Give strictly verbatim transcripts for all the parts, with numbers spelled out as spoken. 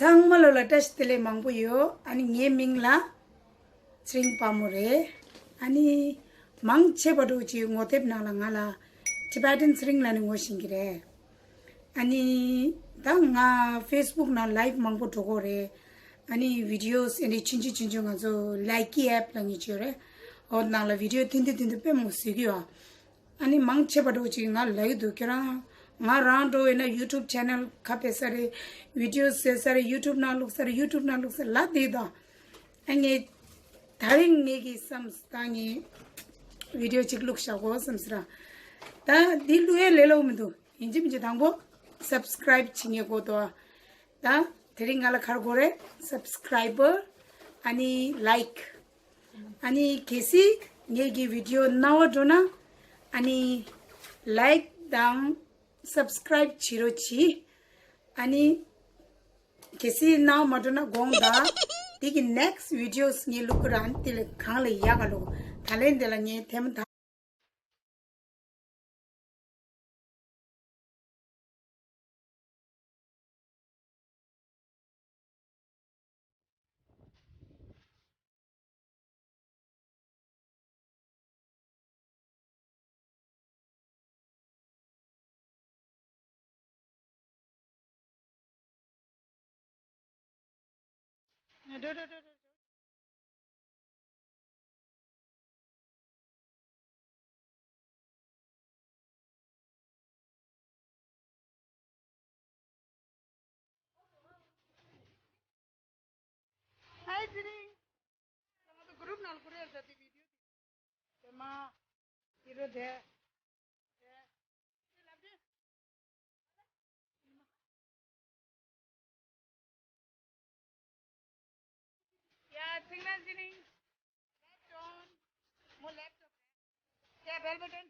ཚང་མ་ལོ་ལ་བཀྲ་ཤིས་བདེ་ལེགས་མང་པོ་ཡོད། ཨ་ནི་ངའི་མིང་ལ་ཚེ་རིང་དཔལ་མོ་རེད། ཨ་ནི་མང་ཆེ་བ་འགྲོ་ཅིག་ངོ་དེབ་ནང་ལ་ང་ལ་ཊི་བེ་ཊན་ཚེ་རིང་ལ་ནི་ངོ་ཤེས་ཀྱི་རེད། ཨ་ནི་ད་ང་ཕེ་སི་བུག་ནང་ལའེབ་མང་པོ་འགྲོ་གོ་རེད། ཨ་ནི་བི་ཌི་ཡོ་ཨ་ནི་ཆུང་ཆུང་ཆུང་ཆུང་ང་ཚོ་ལའི་ཀི་ཨེབ་ལ་ངེས་བྱོས་རེད། འོ་ནང་ལ་བི་ཌི་ཡོ་ཐུང་ཐུང་ཐུང་ཐུང་དཔེ་མང་བཟོས་ཀྱི་ཡོད། ཨ་ནི་མང་ཆེ་བ་འགྲོ་ཅིག་ང་ལབ་ཀྱི་འདུག་ཁྱེད་རང་ང་རང་འགྲོ་ཡིན་ན་ཡུ་ཊུབ་ཆེ་ནལ་ཁ་ཕེ་ས་རེད། བི་ཌི་ཡོ་བཟོས་ས་རེད། ཡུ་ཊུབ་ནང་བླུགས་ས་རེད། ཡུ་ཊུབ་ནང་བླུགས་ས་ལབ་བསྡད་དང་། ཨ་ངས་ད་རིང་ངེད་ཀྱི་བསམ་ད་ངས་བི་ཌི་ཡོ་ཅིག་བླུགས་བཞག་གོ་བསམ་ས་ར། ད་འདི་བླུགས་ཡས་ལས་སླ་པོ་མི་འདུག་ཡིན་གཅིག་མིན་གཅིག་དང་པོ་སབ་སི་ཀ་རའིབ་བྱེད་ངེས་གོ་དོ། ད་དེ་རིང་ང་ལ་ག་རེ་དགོས་རེད། སབ་སི་ཀ་རའི་བར། ཨ་ནི་ལའིཀ་ཨ་ནི་གལ་སྲིད་ངེད་ཀྱི་བི་ཌི་ཡོ་སྣང་བ་འགྲོ་ན། ཨ་ནི་ལའིཀ་དང་སབ་སི་ཀ་རའིབ་བྱེད་རོགས་གྱིས། ཨ་ནི་གལ་སྲིད་སྣང་བ་མ་འགྲོ་ན་དགོངས་དག་དེ་གི་ནེག་སི་ཊི་བི་ཌི་ཡོ་ངས་བླུག་གི་ར། ཨ་ནི་དེ་ལས་གང་ལས་ཡག་ག་བླུག་ད་ལན་དེ་ལ་ངས་ཐེངས་མ་ད། འགྲོ་འགྲོ་འགྲོ་འགྲོ། ཧའི་ཚེ་རིང་། ང་ཚོ་གུ་རུབ་ནང་ལ་ཁུར་ཡར་བཞག་དེ་བི་ཌི་ཡོ་དེ། དེ་མ། དེ་རོ་དེ། དེ། དེ་ལབ་དེ། ཡ། ཚིག་ན་ཚེ་རིང་། ལེབ་ཊོན། མོ་ལེབ་ཊོན། ཡ། བེལ་བེ་ཊོན།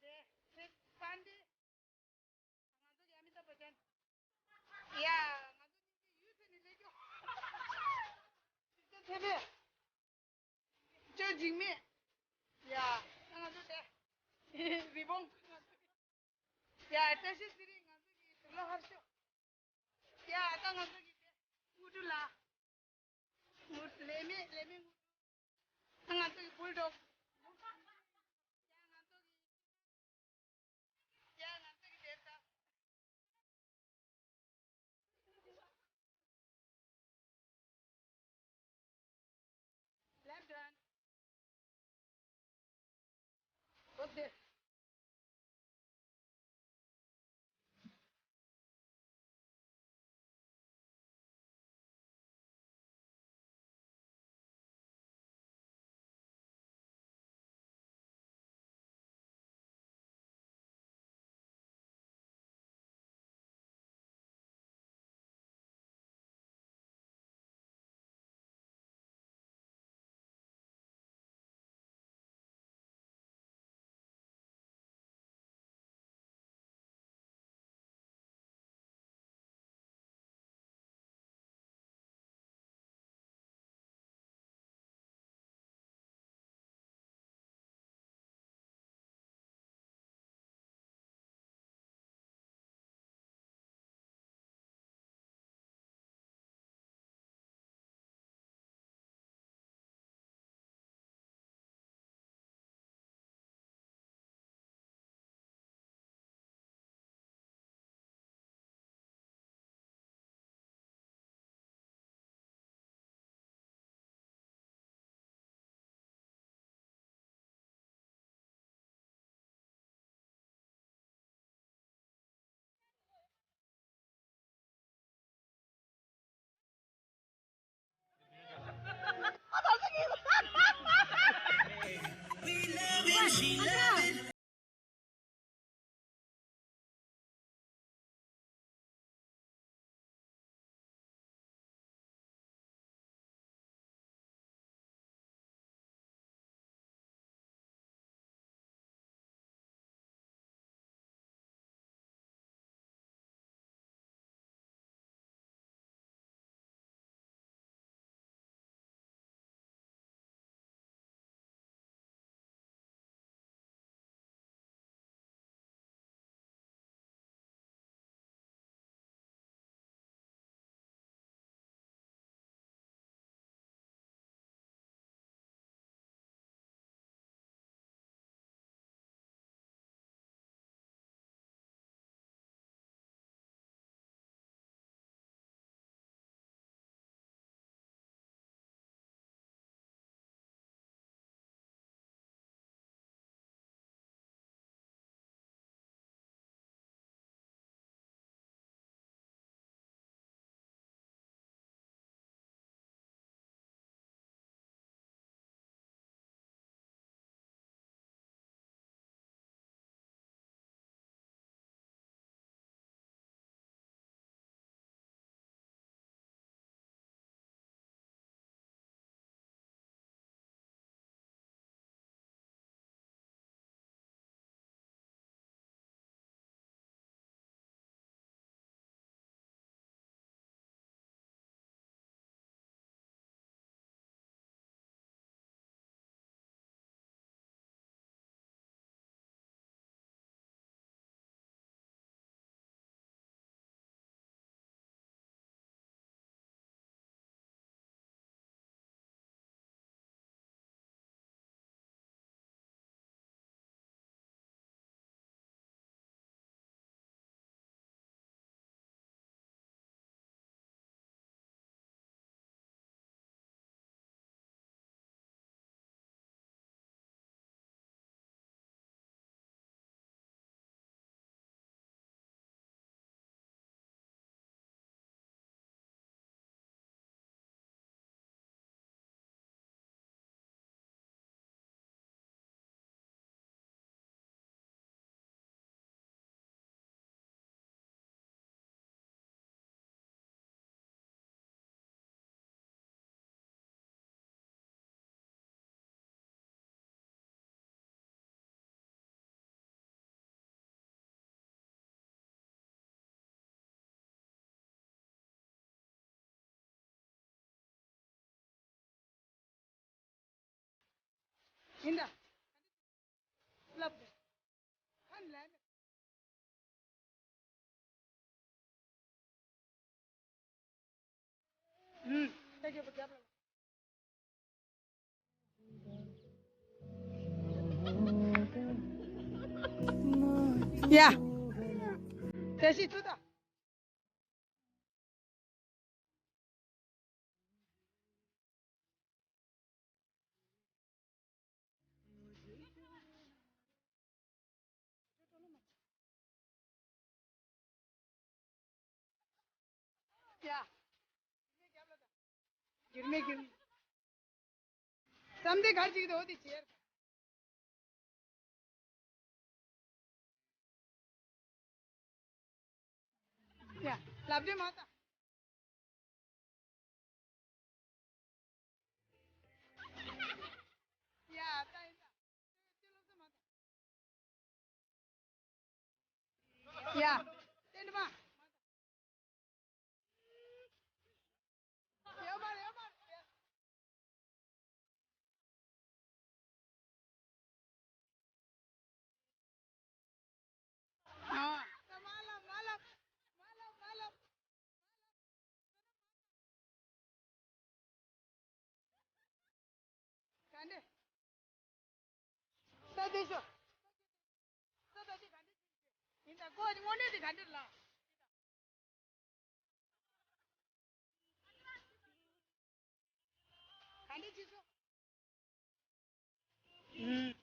དེ། དེ། པན་དེ། ང་ཚོ་གི་ཨ་མི་ཏཱབ་བཅན། ཡ། ང་ཚོ་གཉིས་ཀྱི་ཡུལ་ཚེ་ནི་ལེགས་ཀྱོ། ཚེ་བེ། ཅོ་འཇིགས་མེད། ཡ། ང་ཚོ་དེ། རི་བོང་། ཡ། བཀྲ་ཤིས་ཚེ་རིང་། ང་ཚོ་གི་དུག་ལོག་ཧར་ཤོ། ཡ། ད་ང་ཚོ་གི་དེ། དངུལ་ཕྲུག་ལ། དངུལ། ལས་མེད་ལས་མེད་དངུལ་ཕྲུག་ད་ང་ཚོ་གི་བུལ་ཌོག་ཡ། ང་ཚོ་གི། ཡ། ང་ཚོ་གི་དེབ་ད། ལེབ་ཊོན། ཨོ་དེ། ཡིན་ད། ལབ་དེ། ཧན་ལན། ཧུམ། ད་རྒྱབ་རྒྱབ་ལ། ཡ། དེ་ཤི་ཚུ་ད། ཡ། འགྱུར་མེད་འགྱུར་མེད། བསམ་གཏན་གར་ཅིག་དོ་དེ་བྱེད། ཡ། ལབ་དེ་མ་ད། ཡ། ད་ཡིན་ད། ཡ། ཏན་མ། ཡོད་མ་རེད། ཡོད་མ་རེད། ཨ། ད་མ་ལབ། མ་ལབ། མ་ལབ། མ་ལབ། ག་འདྲ། ས་དེ་ཤོ། ས་ད་ཅི་ག་འདྲ་ཡིན་ད། ཀོ་དངོས་གནས་དེ་ག་འདྲ་ལ། ག་འདྲ་ཅི་སོ། ཨུམ།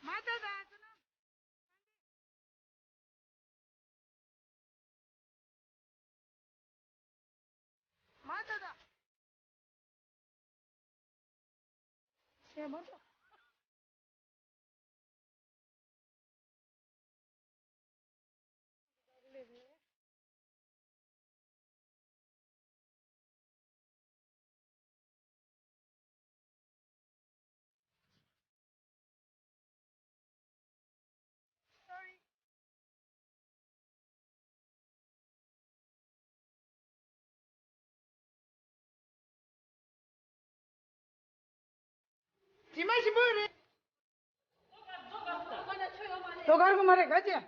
མ་ད་ད་ཚོ་ན། མ་ད་ད། ཤེས་མ་ད། དྲི་མ་ཞིམ་པོ་རེད། ལོ་གར་གོ་མ་རེད་ག་ཅེ།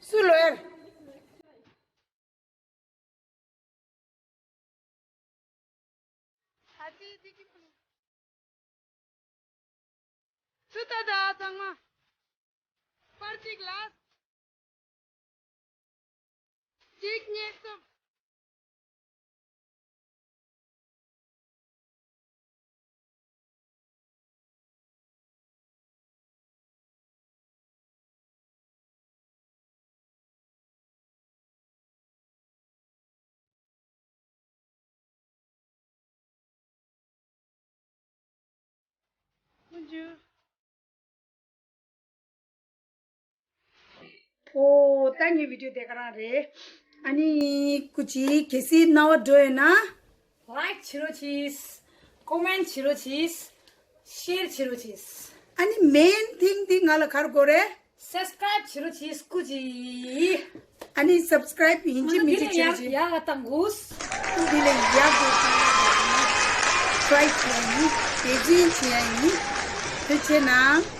སུ་ལོ་ཡར། ཨ་ཙི་ཙི་ཙི། སུ་ད་ད་ཚང་མ། པར་གཅིག་ལ། གཅིག་གཉིས་གསུམ། ཨོ། ད་ངའི་བི་ཌིའོ་དེ་ག་རང་རེད། ཨ་ནི་སྐུ་མཁྱེན་གལ་སྲིད་རྣ་བ་འགྲོ་ཡོད་ན། ལའིཀ་བྱེད་རོགས་གྱིས། ཀོ་མེན་བྱེད་རོགས་གྱིས། ཤེར་བྱེད་རོགས་གྱིས། ཨ་ནི་མེན་ཐིང་དེ་ང་ལ་ག་རེ་དགོས་རེད། སབ་སི་ཀ་རའིབ་བྱེད་རོགས་གྱིས་སྐུ་མཁྱེན། ཨ་ནི་སབ་སི་ཀ་རའིབ་ཡིན་གཅིག་མིན་གཅིག་བྱེད་རོགས་གྱིས། ཡག་ག་བཏང་དགོས། དེ་ལས་ཡག་གི་ཊ་རའི་བྱེད་ཡ་ཡིན། དེ་རྗེས་བྱེད་ཡ་ཡིན། དེ་བྱས་ན།